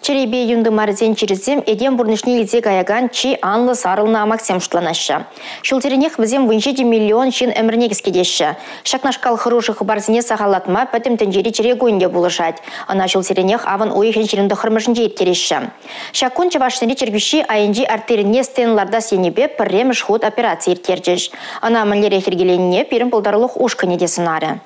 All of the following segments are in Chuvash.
Чӗрепе юн тымарӗсен чирӗсем этем пурнӑҫне илсе каякан чи анлӑ сарӑлнӑ амаксем шутланаҫҫӗ. Ҫулсеренех вӗсем 17 миллион ҫын ӗмӗрне кӗскетеҫҫӗ. Ҫакнашкал хӑрушӑ хыпарсене сахаллатма Пӗтӗм тӗнчери чӗре кунӗ те пулӑшать. Ӑна ҫулсеренех авӑн уйӑхӗн 29-мӗшӗнче ирттереҫҫӗ. Ҫак кун Чӑваш Енри чиркӳҫи айӗнчи артерине стенд лартас енӗпе пӗрремӗш хут операци ирттерчӗҫ. Ӑна мӗнлерех йӗркеленине пирӗн пултарулӑх ушкӑнӗ те сӑнарӗ.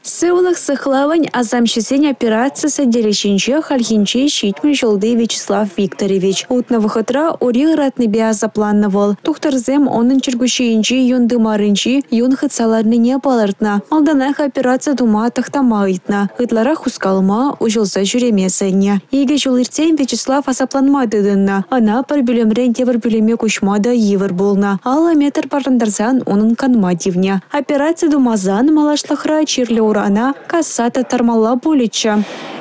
Сывлӑх сыхлавӗн асамҫисен операци сӗтелӗ ҫинче хальхинче 70 ҫулти Вячеслав Викторович. Утнӑ вӑхӑтра ури ыратнипе асапланнӑ вӑл. Тухтӑрсем унӑн чӗркуҫҫийӗнчи юн тымарӗнчи юн хытса ларнине палӑртнӑ. Малтанах операци тума тӑхтама ыйтнӑ. Ытларах хускалма, уҫӑлса ҫӳреме сӗннӗ. Икӗ ҫул иртсен Вячеслав асапланма тытӑннӑ. Ӑна пӗр пӳлӗмрен тепӗр пӳлӗме куҫма та йывӑр пулнӑ. 50 метр парӑнтарсан унӑн канма тивнӗ. Операци тумасан малашлӑхра чирлӗ урана касса таттармалла пулӗччӗ.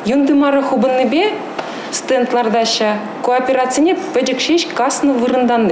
Юн тымарӗ хупӑннипе стенд лартаҫҫӗ. Ку операцине пӗчӗк ҫеҫ каснӑ вырӑнтан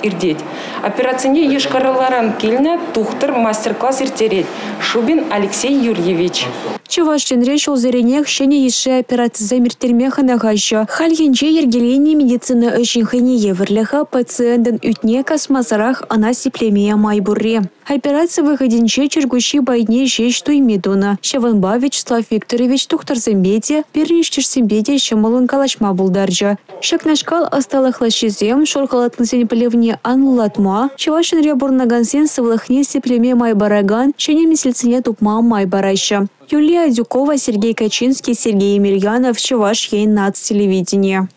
иртет. Операцине Йошкар-Оларан килнӗ тухтӑр мастер-класс ирттерет. Шубин Алексей Юрьевич. Чӑваш Енре ҫулсеренех ҫӗнӗ йышши операцисем ирттерме хӑнӑхаҫҫӗ. Хальхинче йӗркеленӗ медицина ӗҫӗн хӑйне евӗрлӗхӗ пациентӑн ӳтне касмасӑрах ӑна сиплеме май пурри. Операци вӑхӑтӗнче чӗркуҫҫи пайне ҫеҫ туйми тунӑ. Ҫавӑнпа Вячеслав Викторович тухтӑрсемпе те, пирӗн ӗҫтешсемпе те ҫӑмӑллӑн калаҫма пултарчӗ. Ҫакнашкал ӑсталӑх лаҫҫисем шур халатлисен пӗлӗвне анлӑлатма, Чӑваш Енре пурӑнакансен сывлӑхне сиплеме май паракан ҫӗнӗ меслетсене тупма май параҫҫӗ. Юлия Адюкова, Сергей Качинский, Сергей Емельянов, Чӑваш Ен наци телевиденийӗ.